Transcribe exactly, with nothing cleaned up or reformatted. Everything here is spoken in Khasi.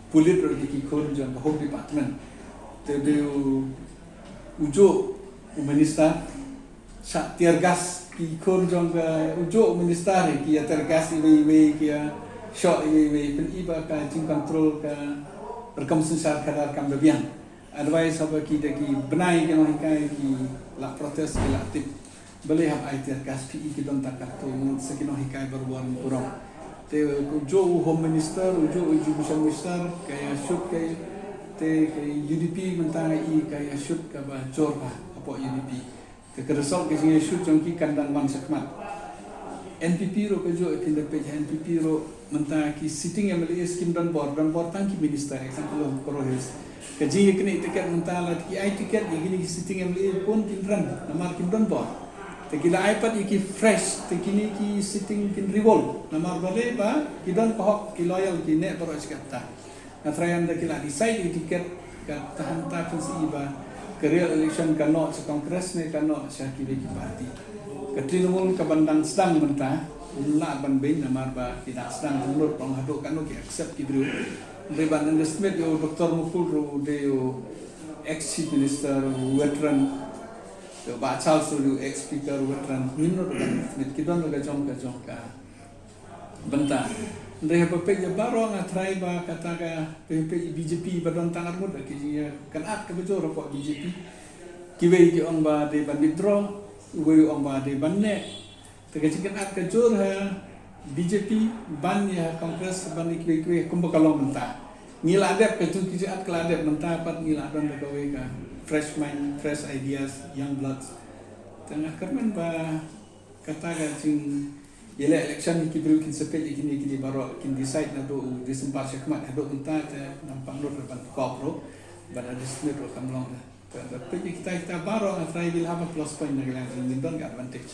Pulit ruh ki khun jong ka Home Department. Te dei u, u juh u minister, shah tear gas ki khun jong ka, u juh u minister, ki ïa tear gas iwei iwei, ki ïa shoh iwei iwei, pyn-i ba ka jingcontrol ka rukom synshar khadar kam da biang. Advice haba ki da ki bnai ki nonghikai ki la protest, ki la tip. Balei hap ai tear gas, phi i ki don tang katto ngut sa ki nonghikai baroh baroh burom. Te u juh u Home Minister, u juh u Education Minister, ka ïa shoot ka, te ka U D P mynta nga i ka ïa shoot kaba jur bha hapoh U D P. Te ka result ka jingïa shoot jong ki kan dang wan shakhmat. N P P ruh ka juh, kin da peit ha N P P ruh mynta ki sitting M L As kim don bor, don bor tang ki minister, eh, tang ka Garo Hills. Ka jingïa kane ticket mynta la ki ai ticket ïa kine ki sitting M L A pun kin ran, namar kim don bor. Te ki la ai pat ïa ki fresh, te kine ki sitting kin revolt, namar balei ba ki don ka hok, ki loyal, ki neh baroh shi katta. Nga tharai ynda ki la decide ïa ticket, ka tang hangta phin sa i ba ka real election ka noh sha Congress ne ka noh sha kiwei ki party. Ka Trinamool ka ban dang sdang mynta, ym lah ban beiñ namar ba ki dang sdang dohnud, tang haduh katno ki accept ki briew. Hynrei ban underestimate ïa u Doctor Mukul ruh, u dei u ex Chief Minister, u veteran. Te u Bah Charles ruh u ex Speaker, u veteran. Ngim nud ban underestimate, ki don la ka jong ka jong ka bynta. Hynrei haba peit ïa baroh nga tharai ba kata ka, peit ïa B J P ba don tang arngut, ki jingïakynad kaba jur hapoh B J P. Kiwei ki ong ba dei ban withdraw, uwei u ong ba dei ban neh. Te ka jingkynad ka jur ha B J P ban ïa Congress, ban ïa kiwei kiwei kumba ka long mynta. Ngi la dep, ka jingkynad ka la dep, mynta pat ngi la don da kawei ka fresh mind, fresh ideas, young blood. Te nga kyrmen ba kata ka jingïaleh election, ki briew kin sa peit ïa kine kine baroh, kin decide naduh u December shakhmat. Haduh mynta te nampak nud ban kop ruh, ban underestimate ruh kam long. Te da peit ïa kita kita baroh nga tharai ki la hap plus point na ka liang jong ngi, don ka advantage.